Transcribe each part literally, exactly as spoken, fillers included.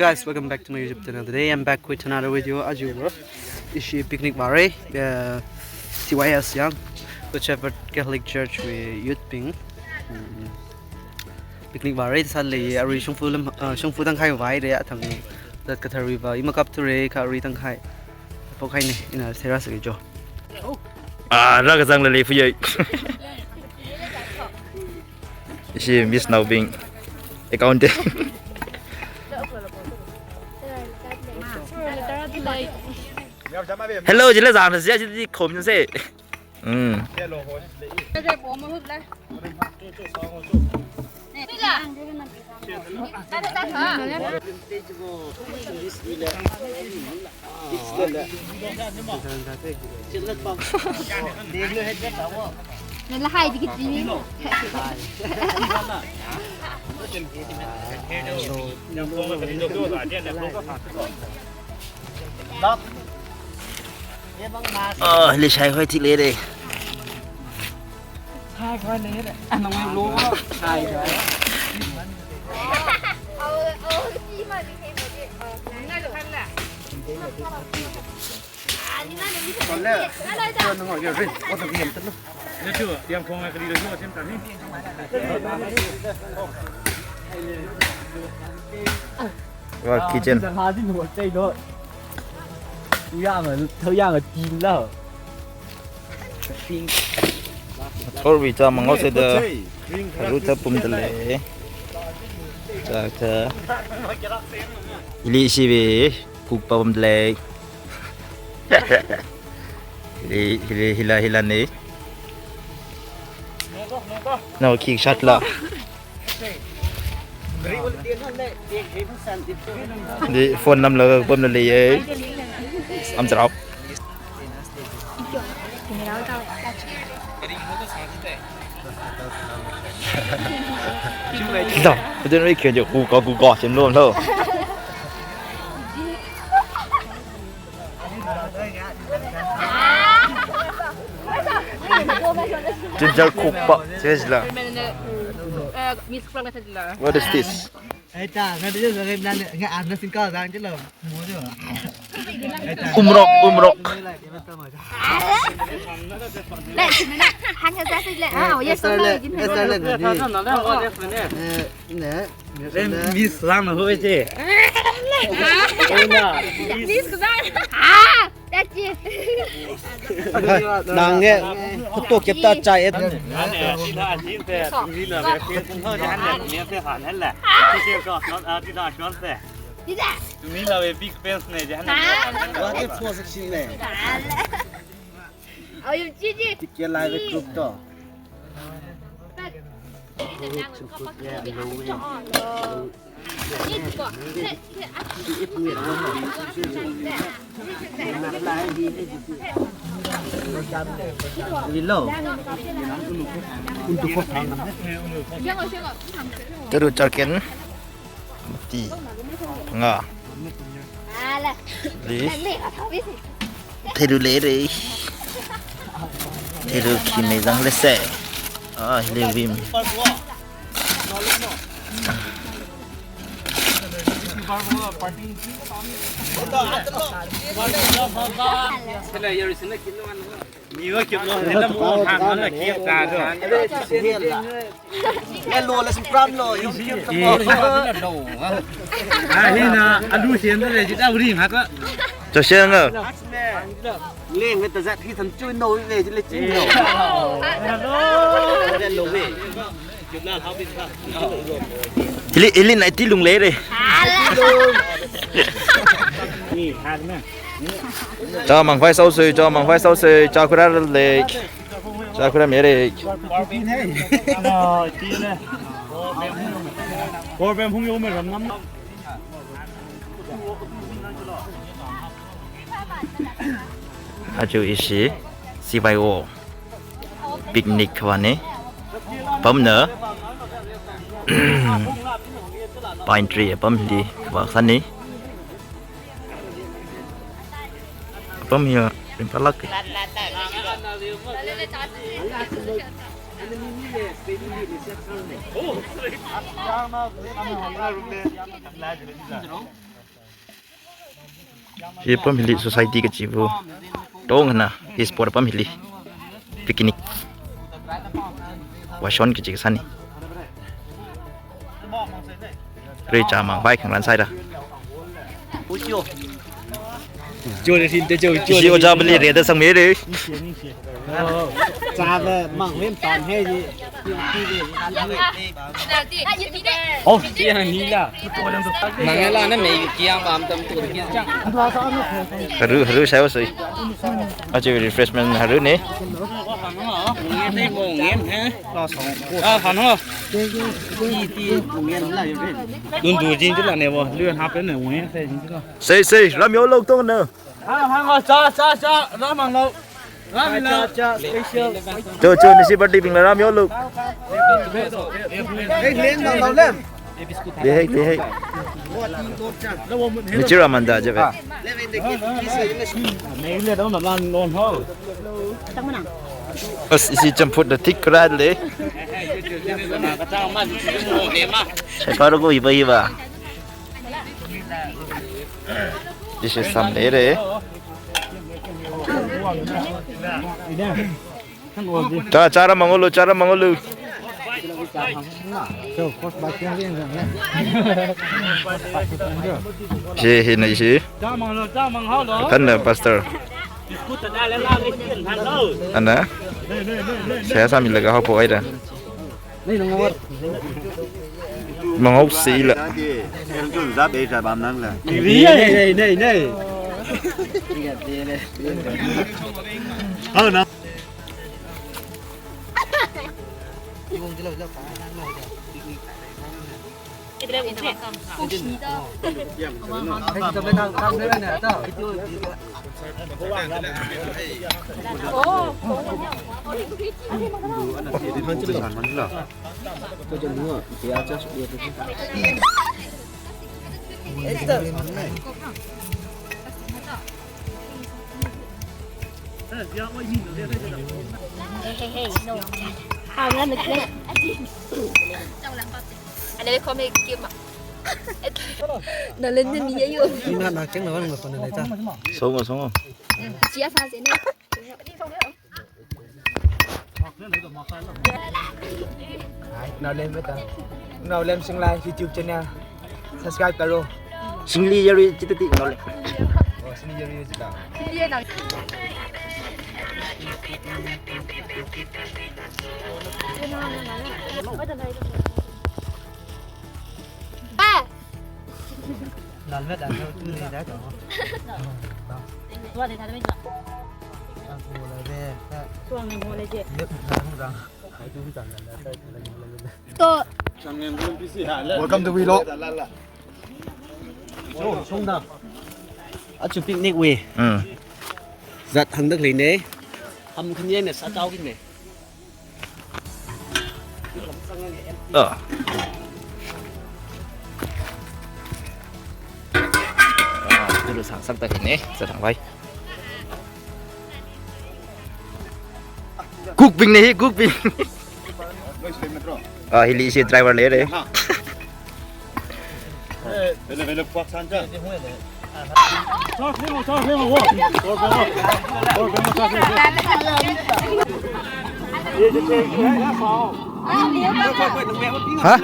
Guys, welcome back to my YouTube channel. Today I'm back with another video. Aja ishi picnic vāra, uh, C Y S yang, Good Shepherd Catholic Church wui youth bing. Mm. Picnic vāra, sālei, arui shongfa lam, uh, shongfa tangkhai vāhaira, athang zat katharuiva, i makapthura, kha arui tangkhai. Pokhaina, ina sera sagi jo. Ah, rākazang lei fuye. Ishi Miss Naobing, accountant. Hello, jila zang na siya, jila khom na se. Mm. Ah, lishai hoi thik leira. Wow, kitchen. Thorwui chāmang haosa da, kharu thā pumda lei. Chākha, ili ishiwui cook pumda lei. Ili, ili, hila, hila ni. Nao khi shat la. Di phone namlaga pamda leiya. Amcharao. Lo, putun ri kyo jo, ku ko, ku ko, sim lo, lo. Ginger cook pa, sila. What is this? Umrok, umrok. Miss lang na hui che. Miss kazang. Ah, that's it. Nang nge, photo kepta chai et. Tumi la ve big fans ne jana. What a position ne. Au yum chi chi. Ticket live group to. Hello. Taru charken. Mati. Phangā. Li. Theilu leira. Theilu khi mei zang lei se. Ah, hili vim. Hello, la sim pram lo, yung kip to. Ah, hina, alu sian le, jita uri ngata. Chasian nga. Leng ta zat hi san chui no le, le chin no. Hello. Hello me. Hili, hili nai ti lung leira. Ni, hak na. Chāmang phai saosei, chāmang phai saosei, chā khura lei. Chā khura mei re. Aja ishi C Y O picnic vāna. Apamna pine tree apamli vāsāna. Apam hiya ringphālāka. Hi apam hili society kachiva tongana hi spot apam hili picnic vāshon kachi kasāna. Rui chāmang vai khangarān sāhaira. Ishi ojābali rida sangmira. Chāda mang wen tan hai ji. Oh, kia ni la. Nang la na mei kia bam tam tu kia. Haru, haru, sai, sai. Achi refreshment haruna. Ngem, ngem, he. Ah, han ho. Dun du jin jila ne wo, luen ha pen ne wo, sai jin jila. Sai, sai, ram yo lok tong na. Hang, hang, chā, chā, chā, rāmanglu. Rāmanglu. Chā, chā, special. Cho, cho, nisi party bingla ram yolu. Hei, leng, leng, leng, leng. Dehei, dehei. Nisi rāmangda je ve. As, ishi champhut da thik rāle. Sai paro ko iba iba. This is some lady. Chā, chā rāmanglu, chā rāmanglu. Hi, hi, na hi. Kan na pastor. Ana. Saya sambil lega haophok haira. Manghaosi la. Nei, nei, nei, nei. Hey, hey, hey, no. Ana comment game. Nalin ni ayo. Ina na keng na wang na phone na ta. Songo, songo. Chia sa se ne. Naolem beta. Naolem Singlai YouTube channel. Subscribe karo. Singli yarui chitati naolem. Oh, Singli yarui chita. Ah! To. Welcome to Vlog. Achu picnic wui. Hmm. Zat hangda khalei ne. Ham khanyei ne sa tau kin ne. Ah. Ah, dulu sang sang ta hi ne, sa thang vai. Cook bing ne hi, cook bing. Ah, hili ishi driver le re. Ha?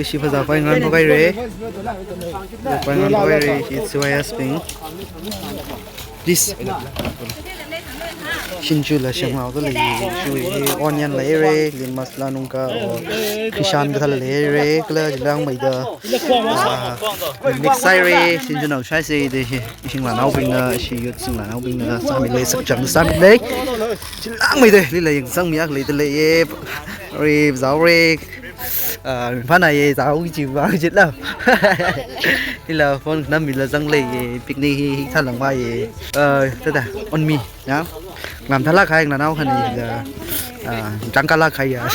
Ishi phazā pai ngarān phok haira. Pai ngarān phok haira, it's Y S Ping. Please. Shinchula shemnao da lei, shui, onion leira, lean masala nungka, o, kishan kathā leira, kala chilangmeida, ah, mix sāhaira, shinchunao shaisa da hi, ishinglanaobingna, ishi youth shinglanaobingna, sāmilei, sakchang sāmilei. Chilangmeida, lila yangsangmiak leida leiya, re, zaore, ah, phānāya, zao chi vang chitla. Ila phone nam mila zangleiya, picnic hi, hi, thalangvaiya. Ah, tada, on me. Ya, ngamthalāk kahai nganao khani da, ah, changkalāk kahai ya.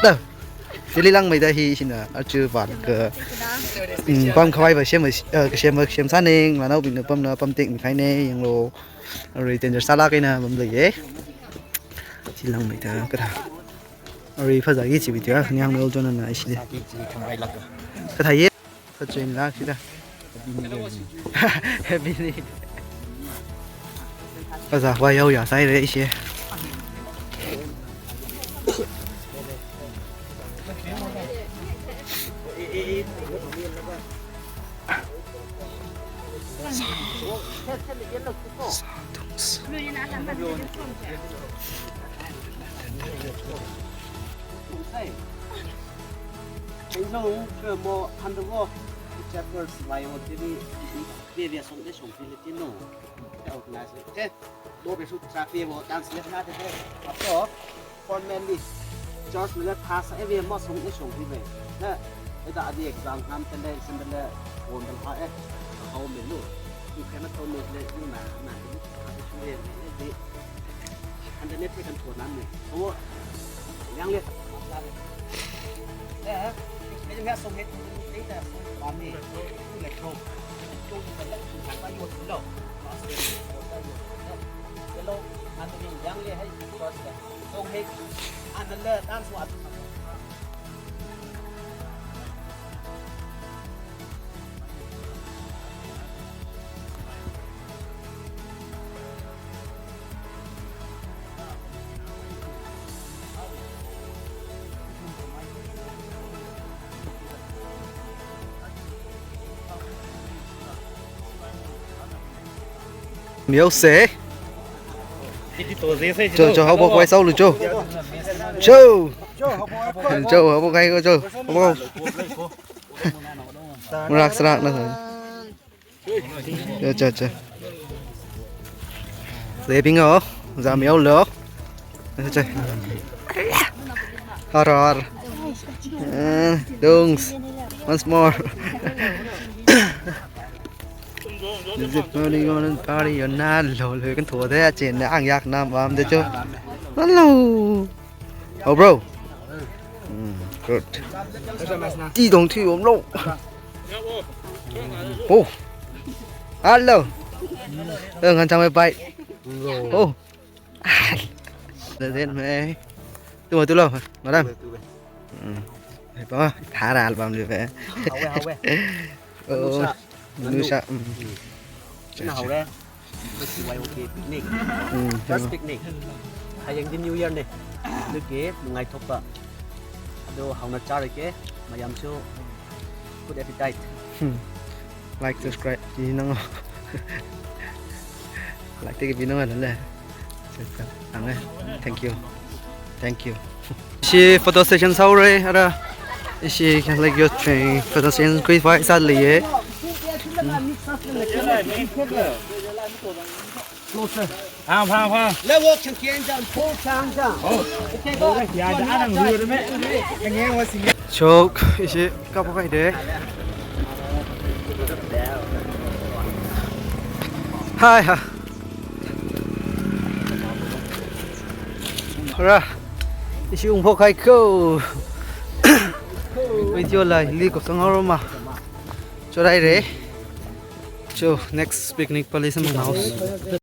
Da. Chilangmeida hi ishina, achu vālaga, mm, pamkhavai va shem, ah, shem, shem sāning, nganaobingna pamna, pamtekmi kahaina, yanglu, arui danger sālāk eina pamleiya. Chilangmeida, kathā. Arui phazāki chi video, khani yanglu jonana ishi. Kathā ye. Kachun lak sida. Happy New Year. Kazā wa yao ya sai re ishe. Kei nung, ke mo, handa wo, chapters lai wo, tini, tini, tini, tini, song de song, tini, tini, no. Te organize, te, do be su, sa, pe, wo, dance, le, na, te, te, ato, formally, church, le, pass, e, be, mo, song de song, tini, na, e, da, adi exam, ham, te, le, sim, le, won, le, ha, e, how, me, no, you cannot tell me, le, you, na, na, you, ha, te, su, le, le, le, Underneath kan tuan nan ne. Kawo. Yang le. Eh, eh. Ini dia song hit. Ini dah song kami. Ini le song. Song kita tak song kita yo tu lo. Yellow. Nanti yang le hai. Song hit. Ana le dan suat. Miau se. Cho, cho, habo kwai sau lu cho. Cho. Cho, habo kwai ko cho. Habo. Rak srak na. Cho, cho, cho. Lebing o, zam yau lo. Cho. Har, har. Eh, dungs. Once more. This is party on and party on na lo lo kan thua de chen na ang yak nam bam de cho. Hello. Oh, bro. Mm, good. Ti dong ti om lo. Oh. Hello. Eh, ngan chang mai pai. Oh. Let's eat, man. Tu ma tu lo, madam. Mm. Hai pa, thara album le pe. Hawe, hawe. Oh. Nusha. Nusha. Mm. China haure. First Y O K picnic. Mm, first picnic. Hayang di New Year ne. Niki, ngai thokpa. Ado hauna char ke, mayam cho. Good appetite. Hmm. Like, subscribe, pi nang. Like, take pi nang le. Subscribe. Ang, eh. Thank you. Thank you. Ishi photo session saure, ara. Ishi can like your train. Photo session khuivai sāli ye. Closer. Phang, phang, phang. Level champion jam, four chang jam. Oh. Okay, go. Ya, ya, nang dulu deh, me. Yang yang masih. Chok, ishi kapakhuida. Hai, ha. Ra, ishi ungphokhai ko. Video la, hili ko sangaro ma. Chorai re. Cho, next picnic place, Mung House.